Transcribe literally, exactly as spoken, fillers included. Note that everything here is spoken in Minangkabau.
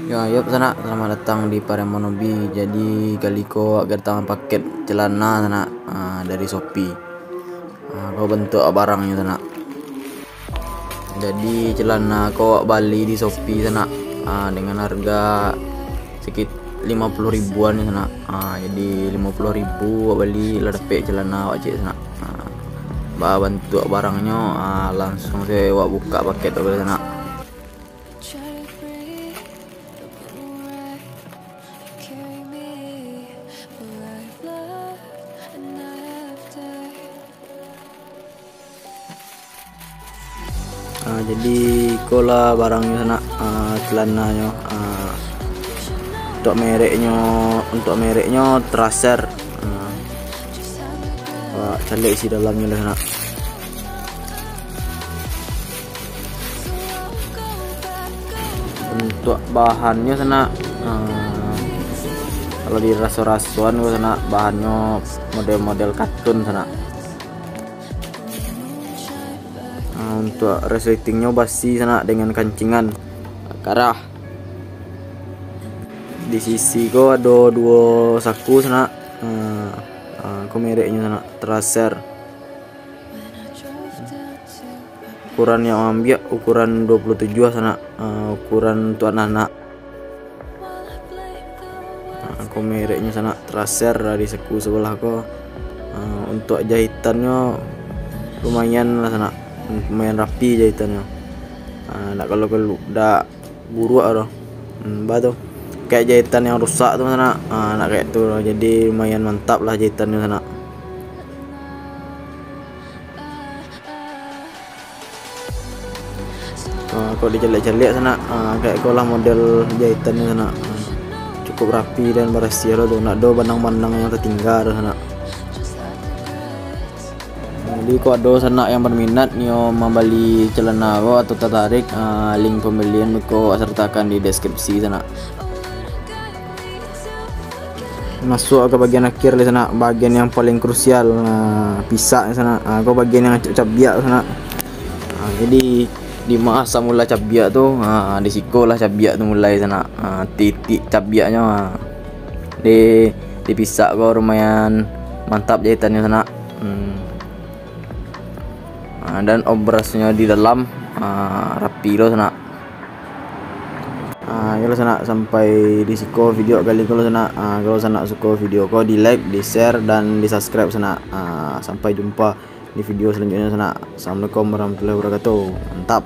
Yo, yop, sanak, selamat datang di Paremo Nobi. Jadi, kali ko awak kedatangan paket celana, sanak, ah, dari Shopee. Ah, ko bantuak barangnyo, sanak. Jadi, celana ko awak bali di Shopee, sanak, ah, dengan harga sekit-, limo puluah ribuan, sanak. Ah, jadi, limo puluah ribu awak bali, lah dapek celana awak ciek, sanak. Ah, baa bantuak barangnyo, ah, langsuang se awak bukak paket tu, sanak. Ah, jadi, ko lah barangnyo, sanak, ah, celananyo, ah, untuk mereknyo, untuk mereknyo Tracer. Ah, wah, caliak isi dalamnyo lah, sanak. Untuk bahannyo, sanak, ah, kalau di raso-rasoan ko, sanak, bahannyo model-model katun, sanak. Ah, untuk resletingnyo basi, sanak, dengan kancingan karah. Di sisi ko ado duo saku, sanak. Ah, ah, ko mereknyo, sanak, Tracer. Ukuran yang ambiak ukuran duo puluah tujuah, sanak. Ah, ukuran untuk anak-anak. Ah, ko mereknyo, sanak, Tracer, dari saku sabalah ko. Ah, untuk jahitannyo lumayan lah, sanak, lumayan rapi jahitannyo. Ah, dak kalau kalu-, dak buruak tu. Hmm, ba tu. Kayak jahitan yang rusak tu, sanak. Ah, nak kayak tu. Jadi, lumayan mantap lah jahitan tu, sanak. Ah, kok dicaliak-caliak, sanak. Ah, kayak ko lah model jahitan tu, sanak. Ah, cukup rapi dan barasiah lah tu. Nak do banang-banang yang tatingga tu, sanak. Jadi, kok ado sanak yang berminat nio mambali celana ko atau tertarik, ah, link pembelian ko sertakan di deskripsi, sanak. Masuak ka bagian akhir lai, sanak, bagian yang paling krusial, ah, pisak, sanak. Ah, ko bagian yang acok cabiak, sanak. Ah, jadi, di ma asa mula cabiak tu, ah, di siko lah cabiak tu mulai, sanak. Ah, titik cabiaknyo, ah. Di, di pisak ko lumayan mantap jahitannyo, sanak. Hmm. Ah, dan obrasnyo di dalam, ah, rapi lo, sanak. Ah, yo lo, sanak, sampai di siko video kali ko lo, sanak. Ah, kalau sanak suko video ko, di-like, di-share, dan di-subscribe, sanak. Ah, sampai jumpa di video selanjutnya, sanak. Assalamualaikum warahmatullahi wabarakatuh. Mantap.